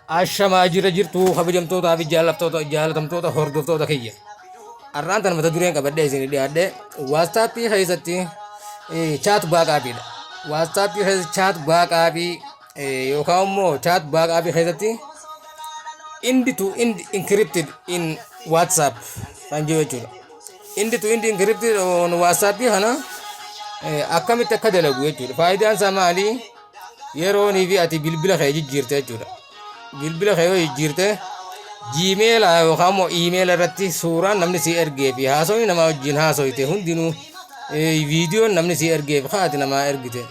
Ashamaa jira jirtu kabajamtootaa fi jaallattoota jaalatamtoota hordoftoota kiyya. Har'aan tana mata dureen qabadhee isin dhiyaadhe WhatsAppii keessatti chat backupiidha. WhatsAppii keessatti chat backupii yookaan immoo chat backupii keessatti end to end encrypted in WhatsApp kan jiru jechuudha. End to end encrypted on WhatsApp kana akkamitti akka dalagu jechuudha. Faayidaan isaa maali? Yeroonii fi ati bilbila kee jijjiirte jechuudha. Bilbila kee yoo jijjiirte Gmaila yookaan immoo emaila irratti suuraan namni si ergee fi haasawni namaa wajjin haasoyte hundinuu, viidiyoon namni si ergee fi ati namaa ergite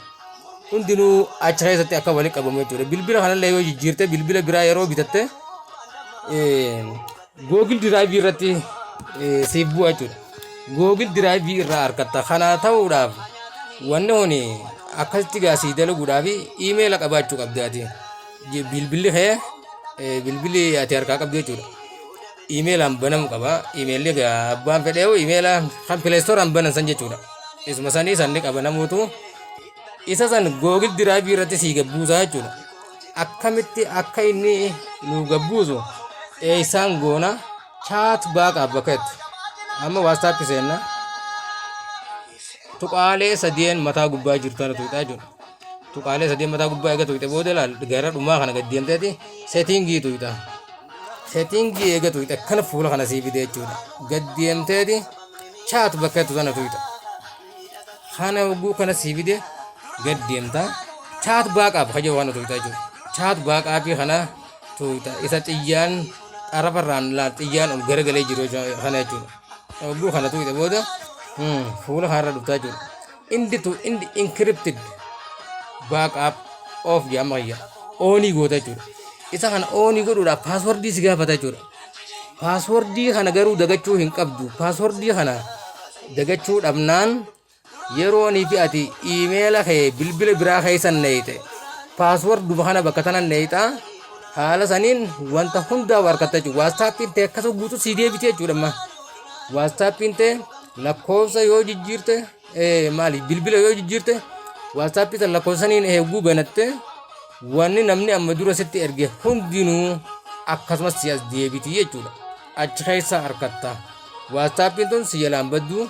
hundinuu achi keessatti akka walitti qabamu jechuudha. Bilbila kanallee yoo jijjiirte, bilbila biraa yeroo bitatte, Google Drive irratti siif bu'a jechuudha. Google Drive irraa argatta. Kana ta'uudhaaf, wanni kun akkasitti gaa sii dalaguudhaaf emaila qabaachuu qabdaati. Bilbilli kee, bilbilli ati harkaa qabdu jechuudha. Emailaan banamu qaba. Emailli gaa abbaan fedhee emaila kan Play Storeaan banan san jechuudha. Isuma sanii sanni qaba namoota isa san Google Drive irratti sii gabbuusaa jechuudha. Akkamitti akka inni nu gabbuusu eessaan goona? Chat backup bakka jettu amma WhatsApp seenna. Tuqaalee sadeen mataa gubbaa jirtu tana tuqxaa jechuudha. Tuqaalee sadeen mataa gubbaa eega tuqxe booda, laal, gara dhumaa kana gad deemteeti settingii tuqxa. Settingii eega tuqxe akkana fuula kana sii fide jechuudha. Gad deemteeti chat bakka jettu tana tuqxa. Kana hogguu kana sii fide, gad deemta, chat backup kaja waan tuqxa jechuudha. Chat backupii kana tuqxa, isa xiyyaan xarafarraan laal xiyyaan ol garagalee jiru kana jechuudha. Hogguu kana tuqxe booda fuula kanarra dhuftaa jechuudha. End to end encrypted backup off jedhama kiyya. Onii goota jechuudha. Isa kana onii godhuudhaaf passwordii si gaafata jechuudha. Passwordii kana garuu dagachuu hin qabdu. Passwordii kana dagachuu dhabnaan, yeroonii fi ati emaila kee bilbila biraa keessa neeyxe, passworduma kana bakka tana neeyxa. Haala saniin wanta hundaa harkatta jechuudha. WhatsAppiin ta'e akkasuma guutuu sii deebite jechuudha. Amma WhatsAppiin ta'e lakkoofsa yoo jijjiirte, maali, bilbila yoo jijjiirte, WhatsAppii san lakkoofsa saniin eeguu banatte, wanni namni amma dura sitti erge hundinuu akkasumas si as deebiti jechuudha. Achi keessa harkatta. WhatsAppiin tun si jalaan badduu,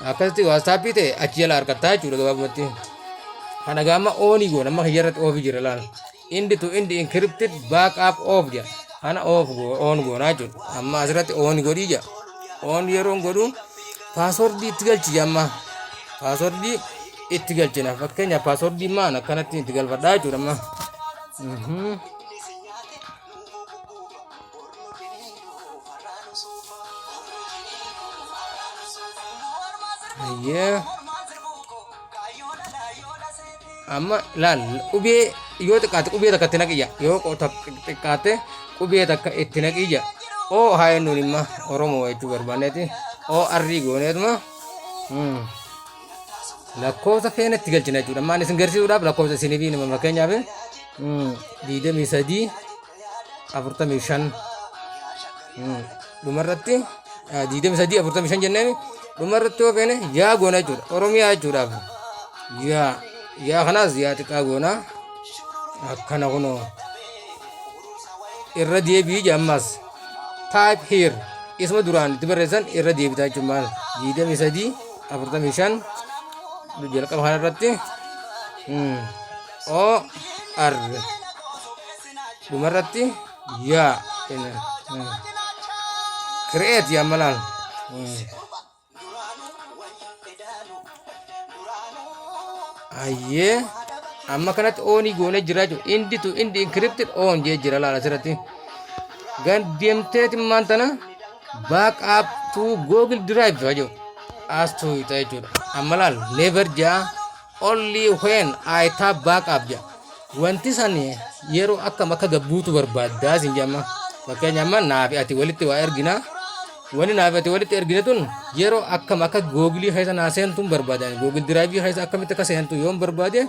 akkasitti WhatsAppii ta'e achi jala harkattaa jechuudha gabaabumatti. Kana gaama onii goona. Amma kiyya irratti offii jira, laal. End to end encrypted backup off jedha. Kana off on goonaa jechuudha. Amma asirratti on godhii jedha. On yeroon godhu passwordii itti galchi. Amma passwordii itti galchina. Fakkeenyaaf passwordii maan akkanatti itti galfadhaa jechuudha amma. Hayyee. Amma laal, qubee yoo xiqqaate qubee takka itti naqiyya. Yoo xiqqaate qubee takka itti naqiyya. O haa jennuun, imma Oromoo jechuu barbaanneeti. O R gooneetuma lakkoofsa feena itti galchina jechuudha. Ammaan isin garsiisuudhaaf lakkoofsa isiniif hima. Fakkeenyaaf 23 45, dhumarratti 23 45 jenneen, dhumarratti yoo feene yaa goona jechuudha. Oromiyaa jechuudhaaf yaa yaa kanaas yaa xiqqaa goona. Akkana kunoo irra deebii jammas type here isuma duraan itti barreessan irra deebitaa jechuun maal, 23 45 jalqaba kanarratti O R, dhumarratti yaa. Create yaa malaan. Ayyee, amma kanatti onii goonee jira jechuudha. End to end encrypted on jee jira, laala asirratti. Gan deemteeti maan tana back up to Google Drive jedhu as tuuta jechuudha. Amma laal, never jaa, only when I tap back up jaa. Wanti san yeroo akkam akka gabbuutu barbaaddaa sin jedhama. Fakkeenya amma naafi ati walitti waa ergina. Wanni naafi ati walitti ergine tun yeroo akkam akka Googleii keessa naa seentuun barbaadan. Google Drive keessa akkamitti akka seentu yoon barbaade,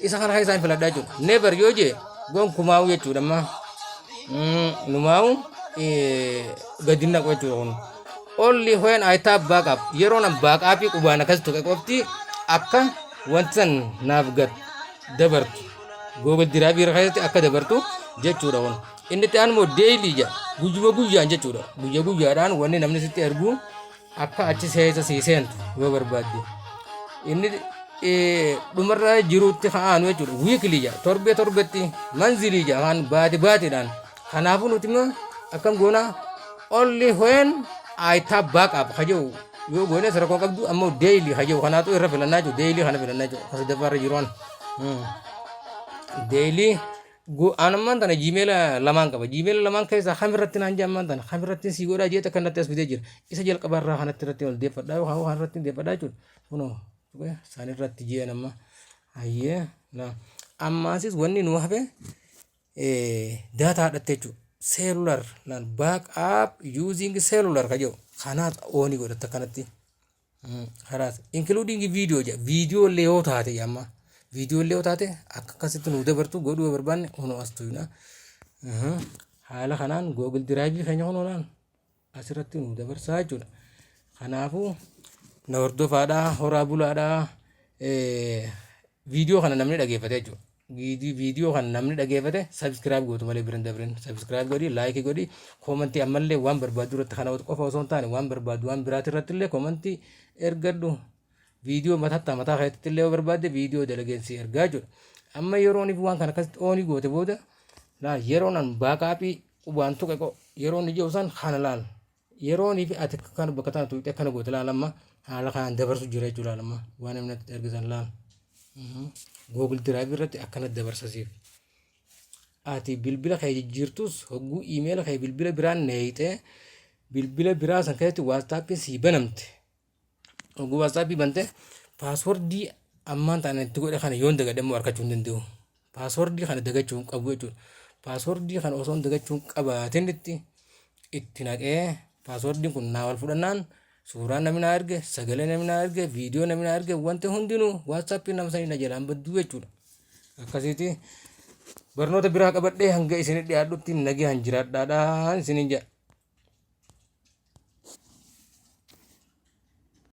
isa kana keessaan filadhaa jechuudha. Never yoo jee gonkumaa'u jechuudha amma. Numaa'u gadi naqu jechuudha kun. Only when I tap back up, yeroo nan back upii qubaan akkas tuqe qofti akka wanti san naaf gad dabartu, Google Drive irra keessatti akka dabartu jechuudha kun. Inni itti aanu immoo daily jedha. Guyyuma guyyaan jechuudha. Guyya guyyaadhaan wanni namni sitti ergu akka achi seesa sii seentu yoo barbaadde. Inni dhumarra jirutti ka'aanu jechuudha. Weekly jedha. Torbee torbetti, monthly jedha kan baati baatiidhaan. Kanaafuu nuti immoo akkam goona? Only when I tap backup ka jedhu yoo goone rakkoo qabdu, ammoo daily ka jedhu kanaatu irra filannaa jechuudha. Daily kana filannaa jechuudha. Kan sadaffaarra jiru kana. Daily anammaan tana Gmail lamaan qaba. Gmail lamaan keessaa kamirratti naan jee, ammaan tana kamirratti sii godhaa jeeta kan natti as fidee jira. Isa jalqabarraa kanatti irratti ol deeffadhaa yookaan kan irratti deeffadhaa jechuudha. Kunoo isaan irratti jeen amma. Hayyee ammaasis wanni nu hafe data hadhatte jechuudha. Cellular laal, backup using cellular ka jedhu kanaat on godhatta kanatti. Kanaas including video jedha. Viidiyoo illee yoo taate, amma viidiyoo illee yoo taate akka akkasitti nu dabartu godhuu yoo barbaanne, kunoo as tuyna. Haala kanaan Google Drive keenya kunoo laal asirratti nu dabarsaa jechuudha. Kanaafuu na hordofaadhaa, horaa bulaadhaa. Viidiyoo kana namni dhageeffate jechuudha. Viidiyoo kana namni dhageeffate subscribe gootu malee biran dabrin. Subscribe godhi, like godhi, comment ammallee waan barbaadu irratti, kana qofa osoo hin taane waan barbaadu waan biraati irratti illee comment ergadhu. Viidiyoo mataa mataa keessatti illee yoo barbaadde viidiyoo dalageensi ergaa jechuudha. Amma yeroon waan kana akkasitti on goote booda laal, yeroon an backup qubaan tuqe yeroon ijoo san kana laal. Yeroon fi ati kan bakka tana tuqxe akkana goote, laal, amma haala kanaan dabarsu jira jechuudha. Laal, amma waan namni natti ergisan laal. Google Drive irratti akkana dabarsasiif. Ati bilbila kee jijjiirtus, hogguu email kee bilbila biraan neeyxee bilbila biraa san keessatti WhatsAppiin sii banamte. Hogguu WhatsApp bante password ammaan ta'an itti godhe kana yoon dagadhe immoo argachuu hin danda'u. Password kana dagachuu hin qabu jechuudha. Password kana osoo hin dagachuu hin qabaatin itti naqee passwordiin kun naa wal fudhannaan suuraan namni naa erge, sagalee namni naa erge, viidiyoo namni naa erge, wanti hundinuu WhatsAppiin nama sanii na jalaan badduu jechuudha. Akkasiiti barnoota biraa qabadhee hanga isin dhiyaadhutti nagaan jiraadhaadhaan isiniin jedha.